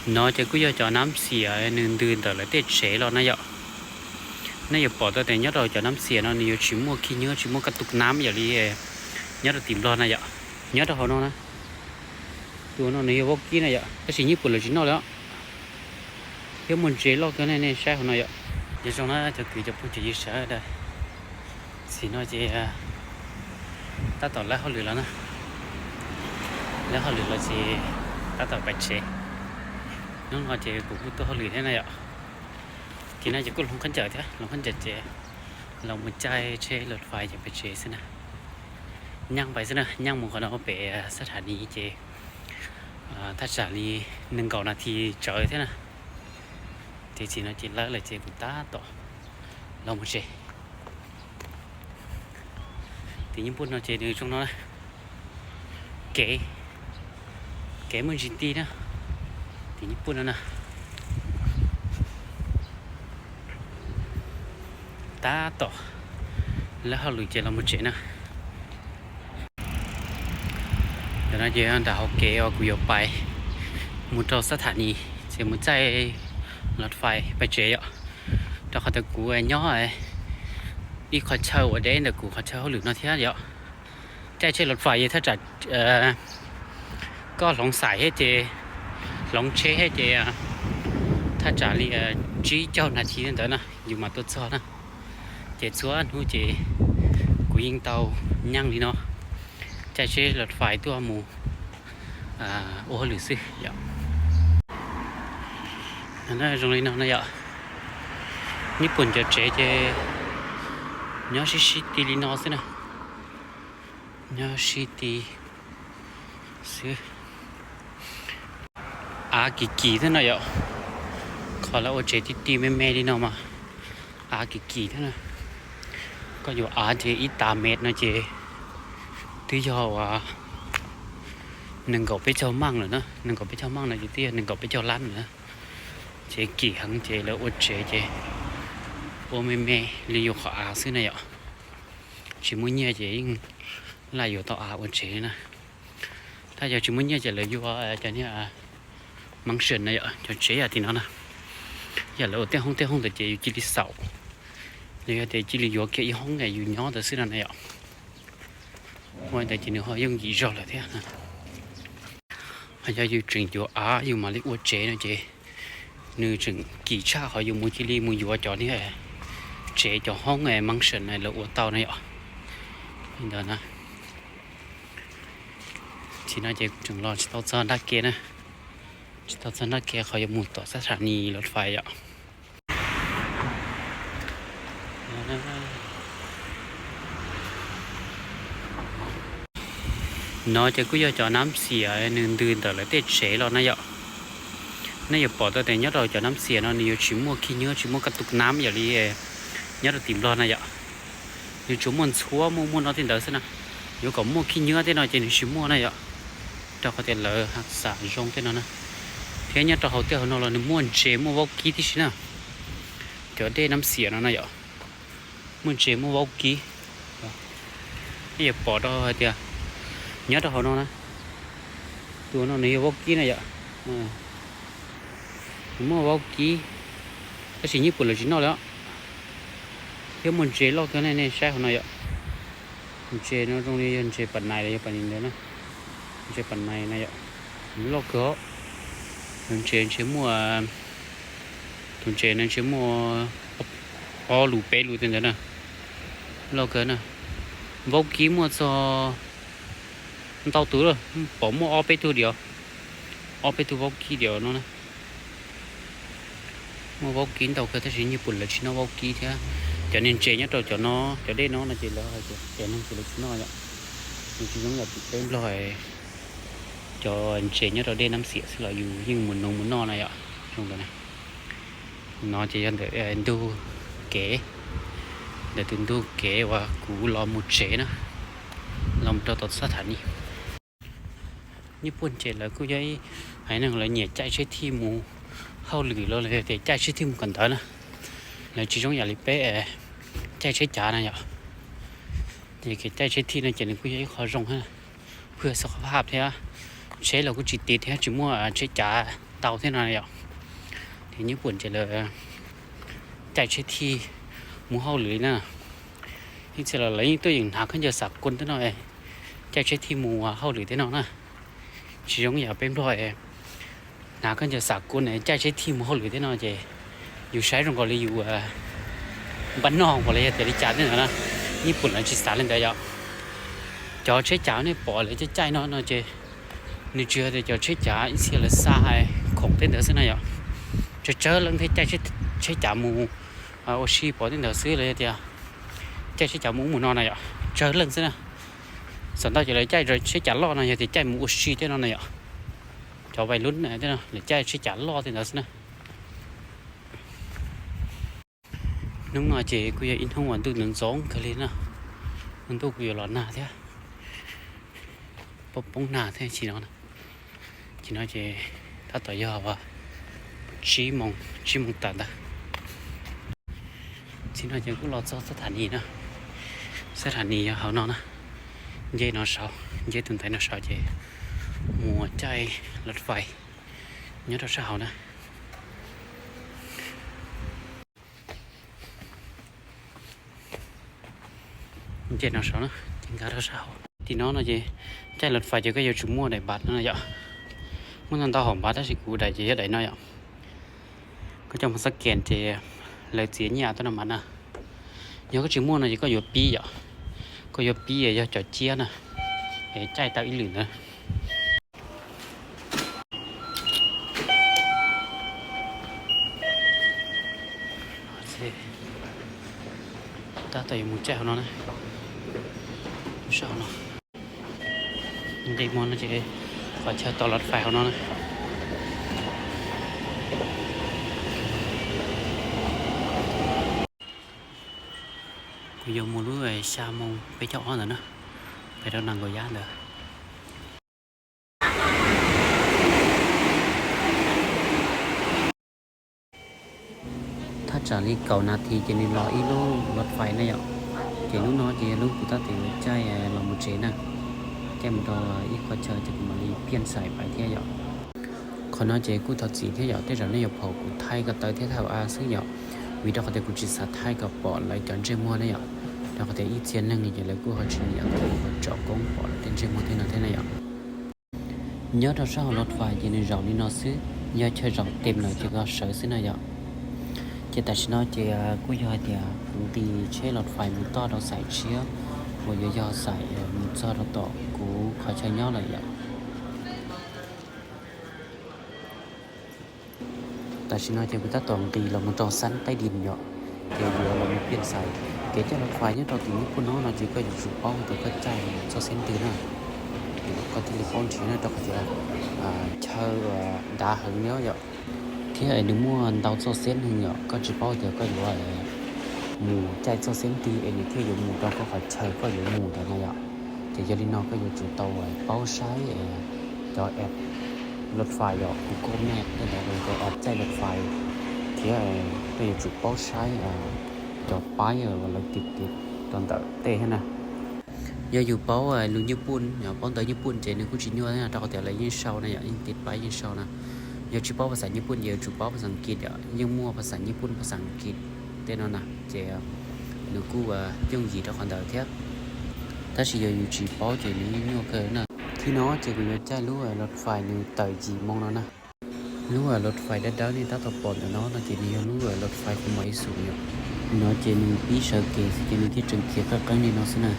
No ces kuj yog cov nab xiam nws ntws ntawm lawv tej tsev los na yom. Nej yuav pom tau tias nyob rau cov nab xiam no nws yuav tsis muaj khib nyiab, tsis muaj kab tus nab yam li nyob rau tim Nplog na yom. Nyob rau hauv no na, tus no nws yog vaub kib na yom, tab sis Nyij Pooj lawv tsis noj li os. Thiab muaj ntses loj kawg ne, nej saib hauv no yom. Nyob zoo na cov kwv cov phooj cov ywg sawv daws, tam sim no ces tab tom lawb hauj lwm los na, lawb hauj lwm los ces tab tom pais tsev. Hnub no ces kuv kuj tuaj hauj lwm thiab na yom. Ces no ces kuj hloov khaub ncaws thiab, hloov khaub ncaws ces los mus caij tsheb los fais ces pais tsev xwb na. Nyaaj pais xwb na, nyaaj mus qhov no pem xab tha ni ces thaj tsam li nees nkaum nas this tsawv thiab na. Ces tam sim no ces lawb lawm ces kuv tab tom los mus tsev. Tim Nyij Pooj no ces nws zoo no na, kev, kev muaj ntsis ti na. Tim Nyij Pooj no na, tab tom lawb hauj lwm ces los mus tsev na. Cov no ces nram hauv kev uas kuv yuav pais mus rau xab tha ni, ces mus caij los fais pais tsev yom. Rau qhov tias kuv nyob ib qhov chaw uas deb ntawm kuv qhov chaw hauj lwm no thiab yom. Caij tsheb los fais ces thaj tsam koj hloov xais thiab ces, hloov tsheb thiab ces thaj tsam li tsib caug nas this ntawd na yus mam tuaj txog na. Ces txhua hnub ces kuv yeej tau nyaaj li no, caij tsheb los fais tuaj mus ua hauj lwm xwb yom. Zoo li no na yom, Nyij Pooj cov tsev ces nyob sib sib ti li no xwb na, nyob sib ti xwb. Av kim kim thiab no yom, qhov lawv ua tsev ti ti me me li no mas av kim kim thiab na. Koj yuav av ces ib tav mev no ces twb yog uas nees nkaum peb caug maj lawm na, nees nkaum peb caug maj no ces twb yog nees nkaum peb caug lab lawm na. Ces kim heev ces lawv ua tsev ces ua me me li yus qhov av xwb na yom. Tsis muaj nyiaj ces yeej laj yuav tau av ua tsev na. Tab yog tsis muaj nyiaj ces lawv yuav cov niag mansion na yom, cov tsev yam tim no na. Yam lawv ua tej hoob tej hoob ntawd ces yus cia li xaum, los yog tias cia li yuav kiag ib hoob yus nyob ntawd xwb no na yom. Ua ntawd ces nws ho yooj yim zog lawm thiab. Ho yog yus tseem yuav av yus mam li ua tsev no ces nws tseem kim tshaj qhov yus mus cia li mus yuav cov niag tsev cov hoob mansion na lawv ua tau na yom. Li ntawd na. Tam sim no ces kuv tseem los tsis tau txog nrab ke na, tsis tau txog nrab ke qhov yuav mus tom xab tha ni los fais yom. No ces kuj yog cov nab xiam nws ntws ntawm lawv tej tsev los na yom. Nej yuav pom tau tias nyob rau cov nab xiam no nws yuav tsis muaj khib nyiab, tsis muaj kab tus nab yam li nyob rau tim Nplog na yom. Nws tsuas muaj ntxhuab muaj muaj no tej ntawd xwb na. Yuav kom muaj khib nyiab tej no ces nws tsis muaj na yom, rau qhov tias lawv xam zoo tej no na. Thiab nyob rau hauv tej hauv no los nws muaj ntses muaj vaub kib tib si na. Cov dej nab xiam no na yom, muaj ntses muaj vaub kib. Nej yuav pom rau hais tias nyob rau hauv no na, tus no nws yog vaub kib na yom. Nws muaj vaub kib, tab sis Nyij Pooj lawv tsis noj li os. Thiab muaj ntses loj kawg ne, nej saib hauv no yom. Ntses no zoo li yog ntses pam nais los yog pam li ntawd na. Ntses pam nais na yom, loj kawg. Tus ntses ntshe muaj, tus ntses no ntshe muaj ob lus peb lus tej ntawd na. Loj kawg na. Vaub kib muaj txog ntau tus lawm, pom muaj ob peb tug diam, ob peb tug vaub kib diam no na. Muaj vaub kib ntau kawg tab sis Nyij Pooj lawv tsis noj vaub kib thiab. Cov niag ntses nyob rau cov no, cov dej no no ces lawv hais tias cov neeg ces lawv tsis noj yom. Nws tsis zoo yam tim peb Nplog, cov ntses nyob rau dej nab xiam xwb los yus yeej mus nuv mus noj na yom. Zoo ntawd na. No ces yog ntawm ntug kev, ntawm tus ntug kev uas kuv los mus tsev na, los mus rau tom xab tha ni. Nyij Pooj ces lawv kuj yog ib haiv neeg lawv nyiam caij tsheb thij mus hauj lwm los yog tias caij tsheb thij mus kawm ntawv na. Lawv tsis zoo yam li peb caij tsheb cav na yom. Ces kev caij tsheb thij no ces nws kuj yog ib qho zoo thiab, phuaj xo qhov phaj thiab. Tsheb los kuj tsis tiv thiab, tsis muaj tsheb cav tau thiab no yom. Ces Nyij Pooj ces lawv caij tsheb thij mus hauj lwm li na. Ib txhia los lawv yeej tuaj yeem hnav khaub ncaws xam khuj tej no, caij tsheb thij mus hauj lwm tej no na. Tsis zoo yam peb Nplog hnav khaub ncaws xam khuj caij tsheb thij mus hauj lwm tej no ces yus saib zoo nkaus li yus npaj noj nkaus los yog tias li cas tej ntawd na. Nyij Pooj lawv tsis xav li ntawd yom. Cov tsheb cav nej pom lawv caij caij no no ces nws tsis yog tias cov tsheb cav ib txhia lawv xa khoom tej ntawd xwb na yom. Tsawg tsawg leej thiaj caij tsheb cav mus ua si pom tej ntawd xwb los yog tias caij tsheb cav mus ub mus no na yom, tsawg leej xwb na. Xam ntau ces lawv caij tsheb cav loj no yog tias caij mus ua si tej no na yom. Cov vais lub tej no lawv caij tsheb cav loj tej ntawd xwb na. Hnub no ces kuj yog ib hnub uas ntuj ntxoov ntxoov kawg li na. Ntuj kuj yuav los nag thiab, poob poob nag thiab tsis no. Tsis no ces tab tom yog tsib moos, tsib moos tawm ntawd. Tsis no ces kuj los txog xab tham nis na. Xab tham nis yog hauv no na. Nce no saud, nce tus ntaiv no saud ces mus caij lawv fais nyob rau sab hauv na. Nce no saud na, ces nkag rau sab hauv. Tim no no ces caij lawv fais ces koj yuav tsum muaj daim npav no yom. Muaj ntau ntau hom npav tab sis kuv daim ces yog daim no yom. Koj coj mus xab kes ces lawv txiav nyiaj tuaj no mas na. Yog koj tsis muaj no ces koj yuav pib yom. Koj yuav pib yog cov ciab na, es caij tau ib lwm ntawd. Tab tom yuav mus caij hauv no na. Sab hauv no. Nce mus no ces qhov chaw tau lawv fais hauv no na. Kuv yuav mus lub xya moo peb caug ob ntawd na, pem rau Nas Nkaum Yab ntawd. Thaj tsam li kaum nas this ces nws los ib lub lawv fais na yom. Ces lub no ces yog lub kuv tab tom caij los mus tsev na, caij mus rau ib qho chaw ces kuv mam li piaj xais pais thiab yom. Qhov no ces kuj thov txim thiab yom, tej zaum nej yuav pom kuv thaij ko taw thiab thaij ua xwb yom, vim rau qhov tias kuv tsis xav thaij kom pom lawv cov ntsej muag na yom, rau qhov tias ib txhia neeg ces lawv kuj ho tsis nyiam kom tsom koob pom lawv tej ntsej muag tej no thiab na yom. Nyob rau sab hauv lawv fais ces nws zaum li no xwb, yog chaw zaum tes lawm ces koj sawv xwb na yom. Ces tam sim no ces kuj yog hais tias kuv nqis tsheb lawv fais mus toj rau xais tshiab uas yuav yog xais mus txog rau tom kuv qhov chaw nyob lawm yom. Tam sim no ces kuv tab tom nqis los mus rau xab taib dis yom, ces yuav los mus piaj xais. Kev caij lawv fais nyob rau tim Nyij Pooj no no ces koj yuav tsum paub tias koj caij txoj xeb twg na, koj thiaj li paub nrhiav na, rau qhov tias chaw dav heev li yom, thiab nws muaj ntau txoj xeb heev yom, koj tsis paub tias koj yuav mus caij txoj xeb twg es nws thiaj yuav mus rau koj qhov chaw koj yuav mus ntawd na yom. Ces yog li no koj yuav tsum tau paub saib cov app lawv fais yom, Google Map tej ntawd, cov app caij lawv fais, thiab koj yuav tsum paub saib cov paib uas lawv tiv tiv rau ntawm tej thiab na. Yog yus paub lus Nyij Pooj, paub ntawv Nyij Pooj ces nws kuj tsis nyuaj thiab, rau qhov tias lawv yeej sau na yom, yeej tiv paib yeej sau na. Yog tsis paub phas xas Nyij Pooj ces yuav tsum paub phas xas As kiv yom, yeej muaj phas xas Nyij Pooj phas xas As kiv tej no na, ces nws kuj yooj yim rau qhov ntawd thiab. Tab sis yog yus tsis paub ces nws yeej nyuaj kawg na. Thib no ces kuv yuav caij lub lawv fais nws tawm yim moo no na. Lub lawv fais dawb dawb nej tab tom pom ntawm no no ces nws yog lub lawv fais kuv mam ib xus yom. No ces nws pib sawv kev xwb ces nws thiaj tseem khiav qeeb qeeb li no xwb na.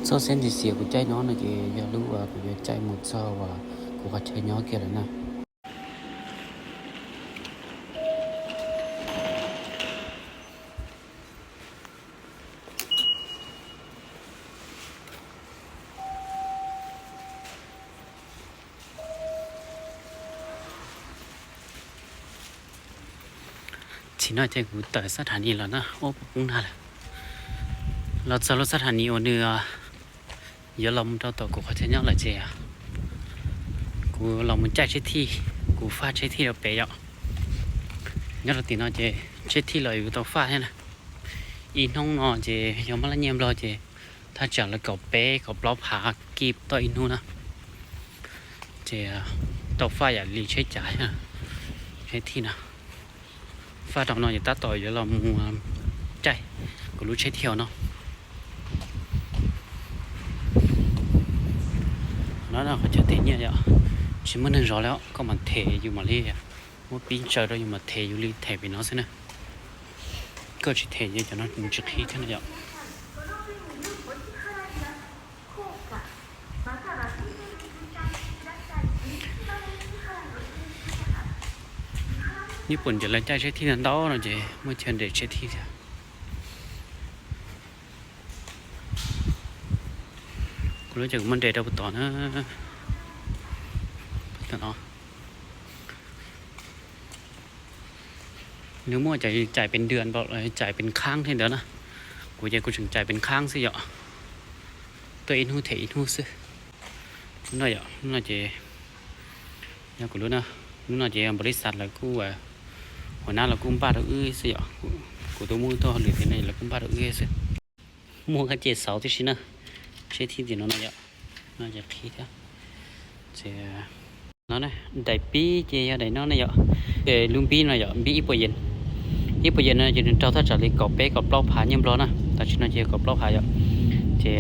Txoj xeb ntxiv xiav kuv caij no no ces yog lub kuv yuav caij mus txog uas kuv qhov chaw nyob kiag lawm na. Tsis no ces kuv tawm xab tham nis los na, ub, poob nag lawm. Los txog lub xab tham nis uas nws yuav los mus rau tom kuv qhov chaw nyob lawm ces kuv los mus caij tsheb thij, kuv faj tsheb thij rau pem yom. Nyob rau tim no ces tsheb thij los yuav tau faj thiab na. Ib hnub no ces yog muab lab nyiaj nplog ces thaj tsam li kaum peb kaum plaub phav kij toj ib hnub na. Ces Tau faj yam li tsheb cav, tsheb thij no. Faj rau no ces tab tom yuav los mus caij kuv lub tsheb thij no. No qhov chaw them nyiaj yom, tsis muaj neeg zov li, koj mam them yus mam li muab pib ntsaws rau yus mam them yus li them pem no xwb na. Koj tsis them ces cov no nws tsis qhib thiab no yom. Nws puas nrem lawv caij tsheb thij ntau ntau no ces muaj chaw nrem tsheb thij thiab. Kuv lub ces kuv muab nres rau puag tod na. Nws muaj cais pes dwm, cais pes khab thiab ntawd na. Kuv ces kuv tseem cais pes khab xwb yom. Tuaj ib hnub them ib hnub xwb. Lub no yom, lub no ces yog kuv lub na. Lub no ces npaum li xav lawv kuj, hua nab los kuj npaj rau wb xwb yom. Kuv twb muab tuaj hauj lwm thiab no lawv kuj npaj rau wb xwb. Muaj kab cej xauv tib si na. Tsheb thij tim no no yom. No ces qhib thiab. Ces no, daim pib ces yog daim no ne yom. Ces lub npib no yom, npib ib puas yas. Ib puas yas no ces nws raug thaj tsam li kaum peb kaum plaub phav nyiaj Nplog na. Tam sim no ces yog kaum plaub phav yom. Ces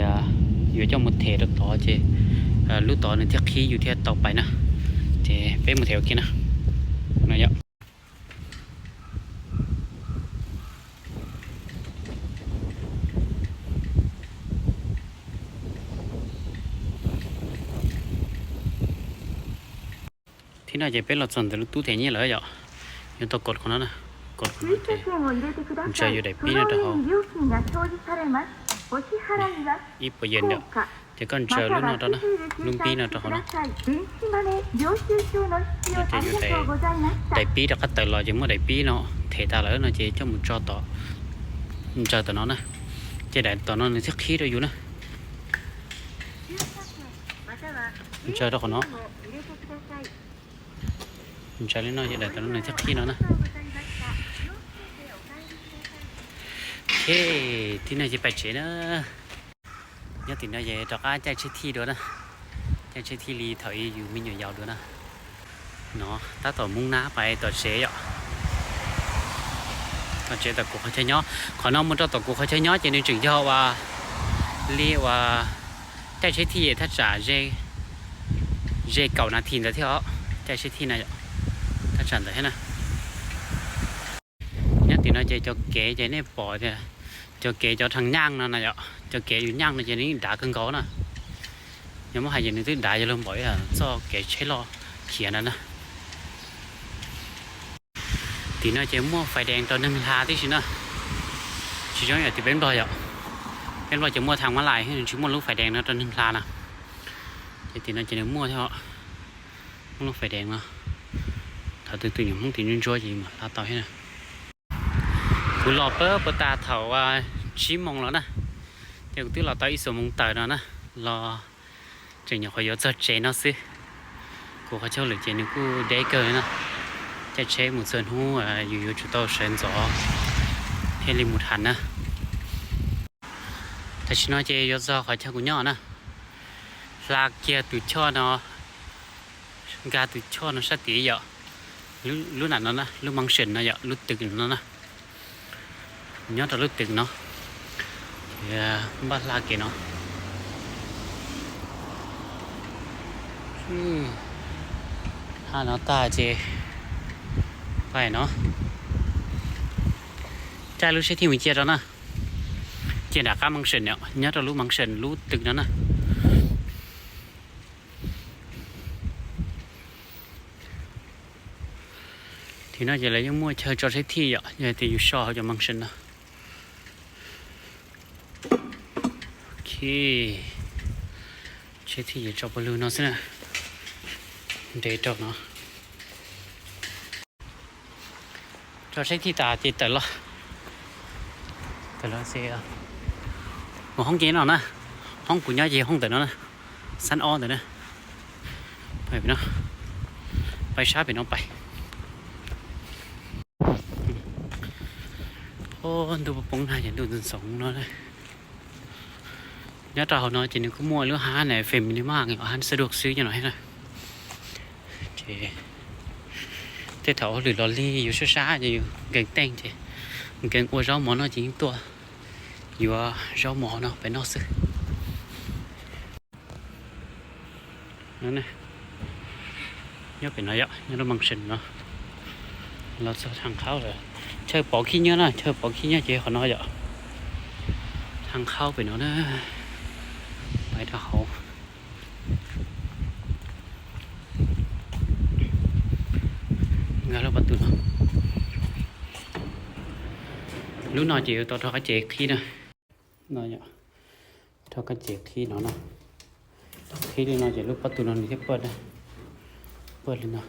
yuav coj mus them rau tod ces lub tod nws thiaj qhib yus thiaj tau pais na. Ces peb mus them ua ke na. No yom. Thib no ces peb los txog ntawm lub tub them nyiaj lawm yom. Yuav tau kod qhov no, kod qhov no ces ntsaws yus daim pib no rau hauv. Ib puas yas ntawm, ces koj ntsaws lub no rau na, lub npib no rau hauv no. No ces yus daim pib rov qab tawm los ces muaj daim pib no them tas lawm no ces coj mus tso tom, ntsaws tom no na. Ces daim tom no nws thiaj qhib rau yus na. Ntsaws rau qhov no. Ntsaws li no ces daim tom no nws thiaj qhib no na. Ok, thib no ces pais tsev na. Nyob tim no ces rov qab caij tsheb thij dua na. Caij tsheb thij li thaum ub yus me nyuam yaus dua na. No tab tom mus nab pais tom tsev yom. Tom tsev tom kuv qhov chaw nyob, qhov no mus rau tom kuv qhov chaw nyob ces nws tseem yog uas li uas caij tsheb thij thaj tsam ze kaum nas this ntawd thiab os. Caij tsheb thij no yom, thaj tsam ntawd thiab na. Nyob tim no ces cov kev ces nej pom tias cov kev cov rhee nyaaj no na yom, cov kev yus nyaaj no ces nws dav kawg nkaus na. Yog muab hais ces nws twb dav yog luag npaum ib txoj kev tsheb loj khiav ntawd na. Tim no ces muaj fais dees rau neeg hla tib si na. Tsis zoo yam tim peb Nplog yom. Peb Nplog ces muaj thaj mab lais nws tsis muaj lub fais dees no rau neeg hla na. Ces tim no ces nws muaj thiab, muaj lub fais dees no. Thaum twg tus nyuam Hmoob tim ntsuab ntsuab ces mam hla tau thiab na. Kuv los pab puas tas thaum tsib moos los na, ces kuv twb los tau ib xuab moos tawm no na, los tseem nyuam qhuav yuav txog tsev no xwb. Kuv qhov chaw lwm ces nws kuj deb kawg li na, caij tsheb mus txhua hnub yus yuav tsum tau sawv ntxov thiaj li mus tham na. Tam sim no ces yuav txog qhov chaw kuv nyob na, hla kiag tus choj no, nkag tus choj no sab tid yom, lub nam no na, lub mansion no yom, lub twg no na. Nyob rau lub twg no, npaj hla kev no. Hla no tag ces pais no, caij lub tsheb thij mus cia rau na, cia nram qab mansion no, nyob rau lub mansion lub twg no na. Tim no ces lawv yeej muaj chaw tso tsheb thij yom, yog tias yus so hauv cov mansion no. Ok, tsheb thij ces tso pawg lug no xwb na, nres rau no. Tso tsheb thij tas ces tawm los, tawm los xwb. Mus hoob ces no na, hoob kuv nyob ces hoob ntawm no na, xab ob ntawm na. Pais sab pem no pais. Ntuj poob na ces ntuj ntxoov no. Nyob rau hauv no ces nws kuj muaj lub hab na, family mart, hab xab duaj xwb nyob no thiab na. Tej thaum hauj lwm los lig yus sab sab ces yus nkees teej ces nkees ua zaub mov noj ces yeej tuaj yuav zaub mov no pem noj xwb. Nyob pem no yom, nyob lub mansion no. Los txog thaj khaub lawm. Chaw pov khib nyiab na, chaw pov khib nyiab ces qhov no yom. Thaj khaub pem no na. Pais rau hauv. Nkag lub pob tw no. Lub no ces yuav tau rho qab ces qhib na. No yom, rho qab ces qhib no na. Qhib li no ces lub pob tw no nws thiaj paj, paj li no.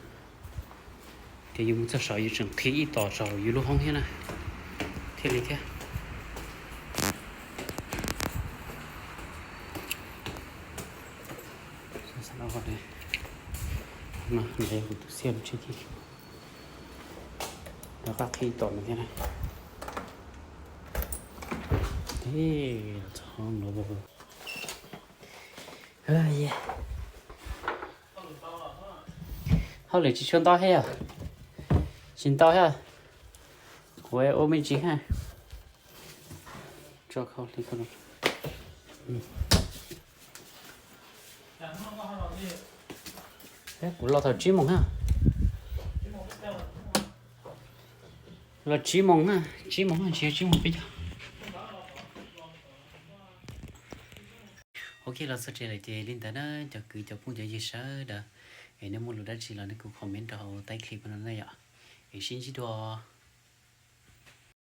Ces yus mus txog saud yus tseem qhib ib tom saum yus lub hoob thiab na. Thiaj li thiab. No yog kuv tus xiab tsheb thiab. Rov qab qhib tom no thiab na. Hauj lwm tsis tshua ntau thiab yom. Tsis ntau thiab. Kuv ua me ntsis ha. Tso khau li ko. Kuv los thaum tsib moos na. Los tsib moos na, tsib moos na, tsis yog tsib moos peb caug. Ok, los txog tsev lawm ces li ntawd na cov kwv cov phooj cov ywg sawv daws, es nej muaj lus dab tsi los nej kuj comment rau hauv taib clip no na yom. Es sib ntsib dua.